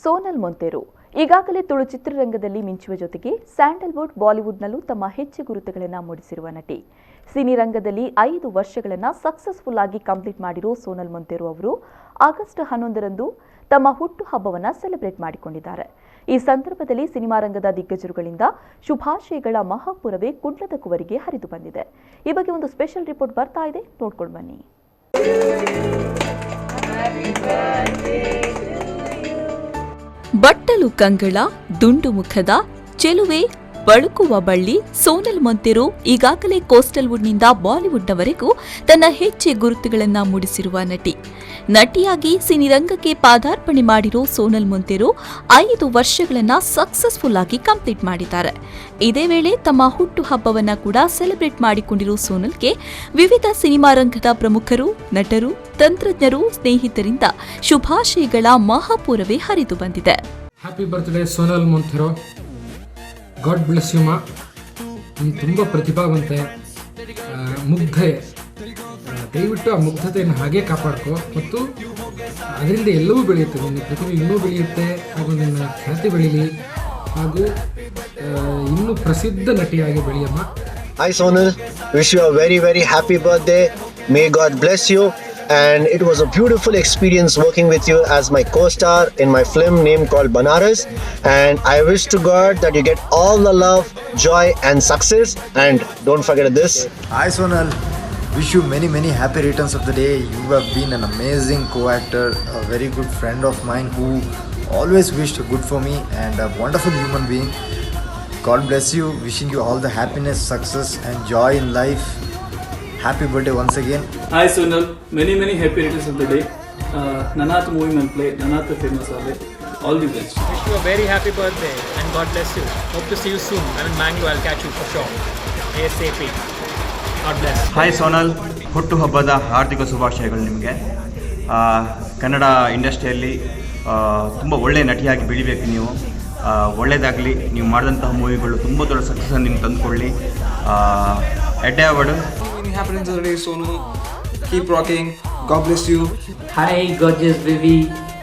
ಸೋನಲ್ ಮೊಂತೇರು ಈಗಾಗಲೇ ತುಳು ಚಿತ್ರರಂಗದಲ್ಲಿ ಮಿಂಚುವ ಜೊತೆಗೆ ಸ್ಯಾಂಡಲ್ವುಡ್, ಬಾಲಿವುಡ್ನಲ್ಲೂ ತಮ್ಮ ಹೆಜ್ಜೆ ಗುರುತುಗಳನ್ನು ಮೂಡಿಸಿರುವ ನಟಿ. ಸಿನಿರಂಗದಲ್ಲಿ 5 ವರ್ಷಗಳನ್ನು ಸಕ್ಸಸ್ಫುಲ್ ಆಗಿ ಕಂಪ್ಲೀಟ್ ಮಾಡಿರೋ ಸೋನಲ್ ಮೊಂತೇರು ಅವರು ಆಗಸ್ಟ್ 11ರಂದು ತಮ್ಮ ಹುಟ್ಟುಹಬ್ಬವನ್ನು ಸೆಲೆಬ್ರೇಟ್ ಮಾಡಿಕೊಂಡಿದ್ದಾರೆ. ಈ ಸಂದರ್ಭದಲ್ಲಿ ಸಿನಿಮಾ ರಂಗದ ದಿಗ್ಗಜರುಗಳಿಂದ ಶುಭಾಶಯಗಳ ಮಹಾಪುರವೇ ಕುಡ್ಲದ ಕುವರಿಗೆ ಹರಿದು ಬಂದಿದೆ. ಈ ಬಗ್ಗೆ ಒಂದು ಸ್ಪೆಷಲ್ ರಿಪೋರ್ಟ್ ಬರ್ತಾ ಇದೆ, ನೋಡ್ಕೊಂಡು ಬನ್ನಿ. ಬಟ್ಟಲು ಕಂಗಳ, ದುಂಡು ಮುಖದ ಚೆಲುವೆ, ಬಳುಕುವ ಬಳ್ಳಿ ಸೋನಲ್ ಮೊಂತೇರೋ ಈಗಾಗಲೇ ಕೋಸ್ಟಲ್ವುಡ್ನಿಂದ ಬಾಲಿವುಡ್ನವರೆಗೂ ತನ್ನ ಹೆಜ್ಜೆ ಗುರುತುಗಳನ್ನು ಮೂಡಿಸಿರುವ ನಟಿ. ನಟಿಯಾಗಿ ಸಿನಿರಂಗಕ್ಕೆ ಪಾದಾರ್ಪಣೆ ಮಾಡಿರೋ ಸೋನಲ್ ಮೊಂತೇರೋ 5 ವರ್ಷಗಳನ್ನ ಸಕ್ಸಸ್ಫುಲ್ ಆಗಿ ಕಂಪ್ಲೀಟ್ ಮಾಡಿದ್ದಾರೆ. ಇದೇ ವೇಳೆ ತಮ್ಮ ಹುಟ್ಟುಹಬ್ಬವನ್ನ ಕೂಡ ಸೆಲೆಬ್ರೇಟ್ ಮಾಡಿಕೊಂಡಿರೋ ಸೋನಲ್ಗೆ ವಿವಿಧ ಸಿನಿಮಾ ರಂಗದ ಪ್ರಮುಖರು, ನಟರು, ತಂತ್ರಜ್ಞರು, ಸ್ನೇಹಿತರಿಂದ ಶುಭಾಶಯಗಳ ಮಹಾಪೂರವೇ ಹರಿದು ಬಂದಿದೆ. Happy birthday Sonal Monteiro. God bless you ಮಾ. ನೀನು ತುಂಬ ಪ್ರತಿಭಾವಂತೆ, ಮುಗ್ಧೆ. ದಯವಿಟ್ಟು ಆ ಮುಗ್ಧತೆಯನ್ನು ಹಾಗೇ ಕಾಪಾಡ್ಕೋ ಮತ್ತು ಅದರಿಂದ ಎಲ್ಲವೂ ಬೆಳೆಯುತ್ತೆ. ನಿನ್ನ ಪ್ರತಿಭೆ ಇನ್ನೂ ಬೆಳೆಯುತ್ತೆ ಹಾಗೂ ನಿನ್ನ ಖ್ಯಾತಿ ಬೆಳೀಲಿ ಹಾಗೂ ಇನ್ನೂ ಪ್ರಸಿದ್ಧ ನಟಿಯಾಗಿ ಬೆಳೆಯಮ್ಮ. Hi Sonal, wish you a very very happy birthday. May God bless you. And it was a beautiful experience working with you as my co-star in my film name called Banaras. And I wish to God that you get all the love, joy and success. And don't forget this. Hi Sonal, wish you many many happy returns of the day. You have been an amazing co-actor, a very good friend of mine who always wished good for me and a wonderful human being. God bless you, wishing you all the happiness, success and joy in life. Happy birthday once again. Hi Sonal, many many happy returns of the day. Nanath movie man play, Nanath famous aale. All the best. Wish you a very happy birthday and God bless you. Hope to see you soon. I'm in Mangalore, I'll catch you for sure. ASAP. God bless. Hi Sonal, ಹುಟ್ಟುಹಬ್ಬದ ಹಾರ್ದಿಕ ಶುಭಾಶಯಗಳು ನಿಮಗೆ. ಕನ್ನಡ ಇಂಡಸ್ಟ್ರಿಯಲ್ಲಿ ತುಂಬ ಒಳ್ಳೆಯ ನಟಿಯಾಗಿ ಬೆಳಿಬೇಕು ನೀವು. ಒಳ್ಳೆಯದಾಗಲಿ. ನೀವು ಮಾಡಿದಂತಹ ಮೂವಿಗಳು ತುಂಬ ದೊಡ್ಡ ಸಕ್ಸಸ್ಸನ್ನು ನಿಮ್ಗೆ ತಂದುಕೊಳ್ಳಿ. ಎಡ್ಡೆ award. Many happy returns of the day, Sonu. Keep rocking. God bless you. Hi gorgeous baby,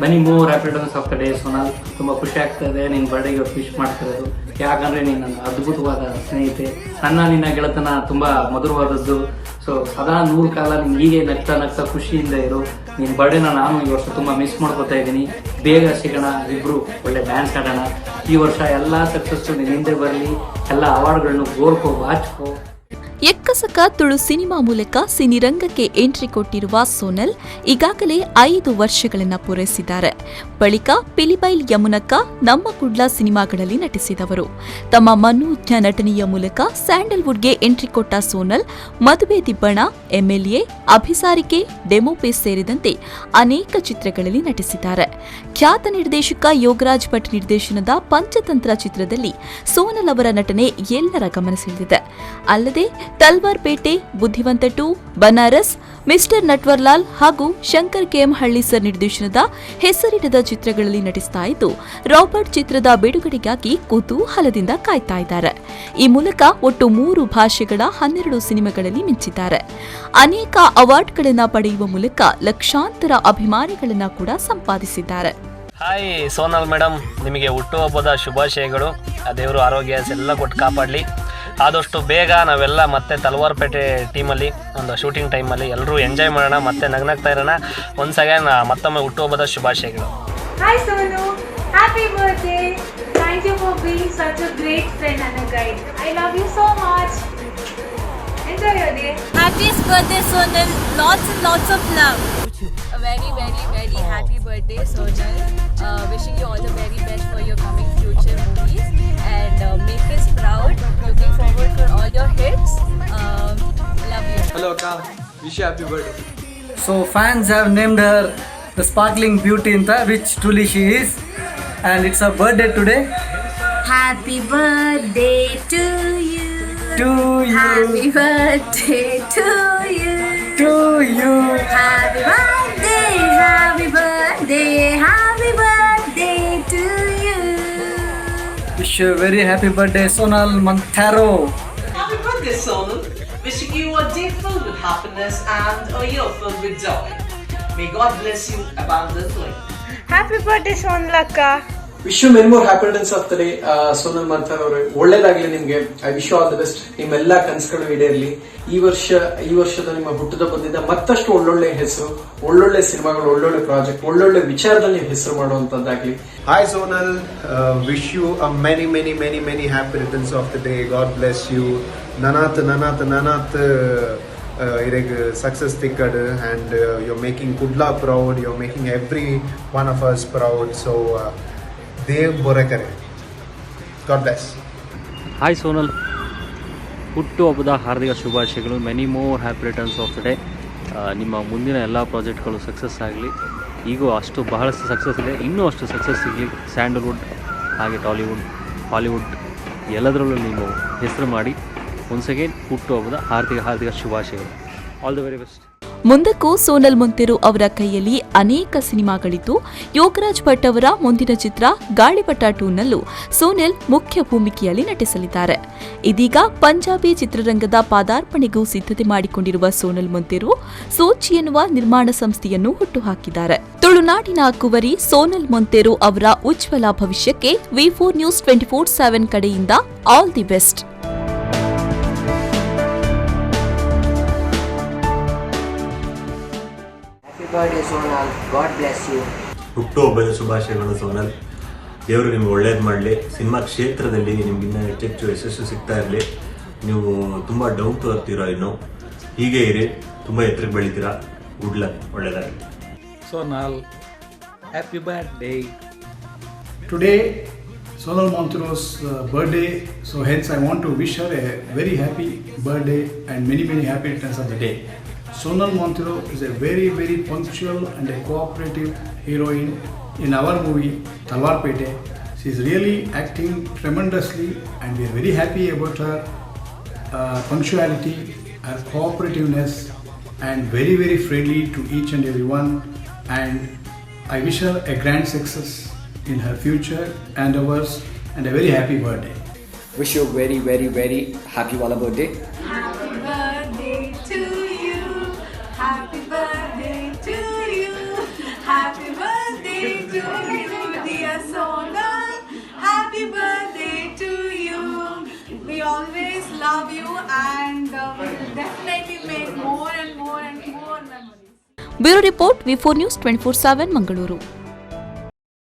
many more happy returns of the day Sonal. ತುಂಬ ಖುಷಿ ಆಗ್ತಾ ಇದೆ ನಿನ್ನ ಬರ್ಡೇಗೆ ಇವತ್ತು ವಿಶ್ ಮಾಡ್ತಿರೋದು. ಯಾಕಂದರೆ ನೀನು ನನ್ನ ಅದ್ಭುತವಾದ ಸ್ನೇಹಿತೆ. ನನ್ನ ನಿನ್ನ ಗೆಳೆತನ ತುಂಬ ಮಧುರವಾದದ್ದು. ಸದಾ ನೂರು ಕಾಲ ನೀನು ಹೀಗೆ ನಗ್ತಾ ನಗ್ತಾ ಖುಷಿಯಿಂದ ಇರು. ನಿನ್ನ ಬರ್ಡೇನ ನಾನು ಈ ವರ್ಷ ತುಂಬ ಮಿಸ್ ಮಾಡ್ಕೋತಾ ಇದ್ದೀನಿ. ಬೇಗ ಸಿಗೋಣ, ಇಬ್ಬರು ಒಳ್ಳೆ ಡ್ಯಾನ್ಸ್ ಆಡೋಣ. ಈ ವರ್ಷ ಎಲ್ಲ ಸಕ್ಸಸ್ಸು ನಿನ್ನ ಹಿಂದೆ ಬರಲಿ. ಎಲ್ಲ ಅವಾರ್ಡ್ಗಳನ್ನು ಗೋರ್ಕೋ ಬಾಚ್ಕೋ. ಎಕ್ಕಸಕ ತುಳು ಸಿನಿಮಾ ಮೂಲಕ ಸಿನಿರಂಗಕ್ಕೆ ಎಂಟ್ರಿ ಕೊಟ್ಟಿರುವ ಸೋನಲ್ ಈಗಾಗಲೇ 5 ವರ್ಷಗಳನ್ನು ಪೂರೈಸಿದ್ದಾರೆ. ಬಳಿಕ ಪಿಲಿಬೈಲ್ ಯಮುನಕ್ಕ, ನಮ್ಮ ಕುಡ್ಲ ಸಿನಿಮಾಗಳಲ್ಲಿ ನಟಿಸಿದವರು. ತಮ್ಮ ಮನೋಜ್ಞ ನಟನೆಯ ಮೂಲಕ ಸ್ಯಾಂಡಲ್ವುಡ್ಗೆ ಎಂಟ್ರಿ ಕೊಟ್ಟ ಸೋನಲ್ ಮದುವೆ ದಿಬ್ಬಣ, ಎಂಎಲ್ಎ, ಅಭಿಸಾರಿಕೆ, ಡೆಮೋಪೇಸ್ ಸೇರಿದಂತೆ ಅನೇಕ ಚಿತ್ರಗಳಲ್ಲಿ ನಟಿಸಿದ್ದಾರೆ. ಖ್ಯಾತ ನಿರ್ದೇಶಕ ಯೋಗರಾಜ್ ಭಟ್ ನಿರ್ದೇಶನದ ಪಂಚತಂತ್ರ ಚಿತ್ರದಲ್ಲಿ ಸೋನಲ್ ಅವರ ನಟನೆ ಎಲ್ಲರ ಗಮನ ಸೆಳೆದಿದೆ. ಅಲ್ಲದೆ ತಲ್ವಾರ್ಪೇಟೆ, ಬುದ್ಧಿವಂತ 2, ಬನಾರಸ್, ಮಿಸ್ಟರ್ ನಟ್ವರ್ಲಾಲ್ ಹಾಗೂ ಶಂಕರ್ ಕೆಎಂ ಹಳ್ಳಿ ಸರ್ ನಿರ್ದೇಶನದ ಹೆಸರಿಡದ ಚಿತ್ರಗಳಲ್ಲಿ ನಟಿಸ್ತಾ ಇದ್ದು, ರಾಬರ್ಟ್ ಚಿತ್ರದ ಬಿಡುಗಡೆಗಾಗಿ ಕುತೂಹಲದಿಂದ ಕಾಯ್ತಾ ಇದ್ದಾರೆ. ಈ ಮೂಲಕ ಒಟ್ಟು 3 ಭಾಷೆಗಳ 12 ಸಿನಿಮಾಗಳಲ್ಲಿ ಮಿಂಚಿದ್ದಾರೆ. ಅನೇಕ ಅವಾರ್ಡ್ಗಳನ್ನು ಪಡೆಯುವ ಮೂಲಕ ಲಕ್ಷಾಂತರ ಅಭಿಮಾನಿಗಳನ್ನ ಕೂಡ ಸಂಪಾದಿಸಿದ್ದಾರೆ. ಹಾಯ್ ಸೋನಲ್ ಮೇಡಮ್, ನಿಮಗೆ ಹುಟ್ಟುಹಬ್ಬದ ಶುಭಾಶಯಗಳು. ಆ ದೇವರು ಆರೋಗ್ಯ ಎಲ್ಲ ಕೊಟ್ಟು ಕಾಪಾಡಲಿ. ಆದಷ್ಟು ಬೇಗ ನಾವೆಲ್ಲ ಮತ್ತೆ ತಲವಾರ್ಪೇಟೆ ಟೀಮಲ್ಲಿ ಒಂದು ಶೂಟಿಂಗ್ ಟೈಮಲ್ಲಿ ಎಲ್ಲರೂ ಎಂಜಾಯ್ ಮಾಡೋಣ, ಮತ್ತೆ ನಗ್ನಗ್ತಾ ಇರೋಣ. ಒನ್ಸ್ ಅಗೇನ್ ಮತ್ತೊಮ್ಮೆ ಹುಟ್ಟುಹಬ್ಬದ ಶುಭಾಶಯಗಳು. Hi Sonu, happy birthday. Thank you for being such a great friend and a guide. I love you so much. Enjoy your day. Happiest birthday Sonal, lots and lots of love. A very very very happy birthday Sonal. Wishing you all the very best for your coming future movies and make us proud. Looking forward for all your hits. Love you. Hello Akka, wish you happy birthday. So fans have named her the sparkling beauty ಅಂತ, which truly she is, and it's her birthday today. Happy birthday to you. To you. Happy birthday to you. To you. Happy birthday, happy birthday, happy birthday to you. Wish you a very happy birthday, Sonal Monteiro. Happy birthday, Sonal. Wishing you a day filled with happiness and a year filled with joy. May God bless you abundantly. Happy birthday, Sonal akka. Wish you many more happy returns of the day, Sonal Monteiro ಅವರೇ. ಒಳ್ಳೇದಾಗ್ಲಿ ನಿಮ್ಗೆ. I wish all the best. ನಿಮ್ಮೆಲ್ಲ ಕನಸುಗಳು ಈಡೇರಲಿ. ಈ ವರ್ಷದ ನಿಮ್ಮ ಹುಟ್ಟುಹಬ್ಬದಿಂದ ಮತ್ತಷ್ಟು ಒಳ್ಳೊಳ್ಳೆ ಹೆಸರು, ಒಳ್ಳೊಳ್ಳೆ ಸಿನಿಮಾಗಳು, ಒಳ್ಳೊಳ್ಳೆ ಪ್ರಾಜೆಕ್ಟ್, ಒಳ್ಳೊಳ್ಳೆ ವಿಚಾರದಲ್ಲಿ ನೀವು ಹೆಸರು ಮಾಡುವಂತದ್ದಾಗ್ಲಿ. Hi Sonal, wish you a many many many many happy returns of the day. God bless you. ನನಾತ್ ನನಾತ್ ನನಾತ್ ಇರೆಗ್ success ತಿಕ್ಕಡ್ and you're making Kudla proud, you're making every one of us proud. So Dev ಬೊರೆಕರೆ. God bless. Hi Sonal, ಹುಟ್ಟುಹಬ್ಬದ ಹಾರ್ದಿಕ ಶುಭಾಶಯಗಳು. Many more happy returns of the day. ನಿಮ್ಮ ಮುಂದಿನ ಎಲ್ಲ ಪ್ರಾಜೆಕ್ಟ್ಗಳು ಸಕ್ಸಸ್ ಆಗಲಿ. ಈಗೂ ಅಷ್ಟು ಬಹಳಷ್ಟು ಸಕ್ಸಸ್ ಇದೆ, ಇನ್ನೂ ಅಷ್ಟು ಸಕ್ಸಸ್ ಸಿಗಲಿ. ಸ್ಯಾಂಡಲ್ವುಡ್ ಹಾಗೆ ಟಾಲಿವುಡ್, ಹಾಲಿವುಡ್ ಎಲ್ಲದರಲ್ಲೂ ನೀವು ಹೆಸರು ಮಾಡಿ. ಒನ್ಸ್ ಅಗೇನ್ ಹುಟ್ಟುಹಬ್ಬದ ಹಾರ್ದಿಕ ಹಾರ್ದಿಕ ಶುಭಾಶಯಗಳು. All the very best. ಮುಂದಕ್ಕೂ Sonal ಮೊಂತೆರೋ ಅವರ ಕೈಯಲ್ಲಿ ಅನೇಕ ಸಿನಿಮಾಗಳಿದ್ದು, ಯೋಗರಾಜ್ ಭಟ್ ಅವರ ಮುಂದಿನ ಚಿತ್ರ ಗಾಳಿಪಟ 2ನಲ್ಲೂ ಸೋನೆಲ್ ಮುಖ್ಯ ಭೂಮಿಕೆಯಲ್ಲಿ ನಟಿಸಲಿದ್ದಾರೆ. ಇದೀಗ ಪಂಜಾಬಿ ಚಿತ್ರರಂಗದ ಪಾದಾರ್ಪಣೆಗೂ ಸಿದ್ಧತೆ ಮಾಡಿಕೊಂಡಿರುವ ಸೋನಲ್ ಮೊಂತೆರೋ ಸೋಚಿ ಎನ್ನುವ ನಿರ್ಮಾಣ ಸಂಸ್ಥೆಯನ್ನು ಹುಟ್ಟುಹಾಕಿದ್ದಾರೆ. ತುಳುನಾಡಿನ ಕುವರಿ ಸೋನಲ್ ಮೊಂತೆರೋ ಅವರ ಉಜ್ವಲ ಭವಿಷ್ಯಕ್ಕೆ ವಿ4 ನ್ಯೂಸ್ 24/7 ಕಡೆಯಿಂದ all the best. Happy birthday, Sonal. God bless you. ಹುಟ್ಟುಹಬ್ಬದ ಶುಭಾಶಯಗಳು ಸೋನಲ್. ದೇವರು ನಿಮ್ಗೆ ಒಳ್ಳೇದು ಮಾಡಲಿ. ಸಿನಿಮಾ ಕ್ಷೇತ್ರದಲ್ಲಿ ನಿಮ್ಗಿನ್ನ ಹೆಚ್ಚೆಚ್ಚು ಯಶಸ್ಸು ಸಿಗ್ತಾ ಇರಲಿ. ನೀವು ತುಂಬ ಡೌನ್ ಟು ಅರ್ತ್ ಇನ್ನು ಹೀಗೆ ಇರಿ, ತುಂಬ ಎತ್ತರಕ್ಕೆ ಬೆಳಿತೀರಾ. ಗುಡ್ ಲಕ್, ಒಳ್ಳೇದಾಗಲಿ. Sonal, happy birthday. Today, Sonal Monteiro's birthday, so hence I want to wish her a very happy birthday and many many happy returns of the day. Sonal Monteiro is a very very punctual and a cooperative heroine in our movie Talwarpete. She is really acting tremendously and we are very happy about her punctuality, her cooperativeness and very very friendly to each and everyone, and I wish her a grand success in her future endeavors and a very happy birthday. Wish you very very very happy Vala birthday. Happy birthday to you. Happy birthday to you. Happy birthday to you, dear Sonal. Happy birthday to you. We always love you and we will definitely make more and more and more memories. Bureau report, V4 News 24/7, Mangaluru.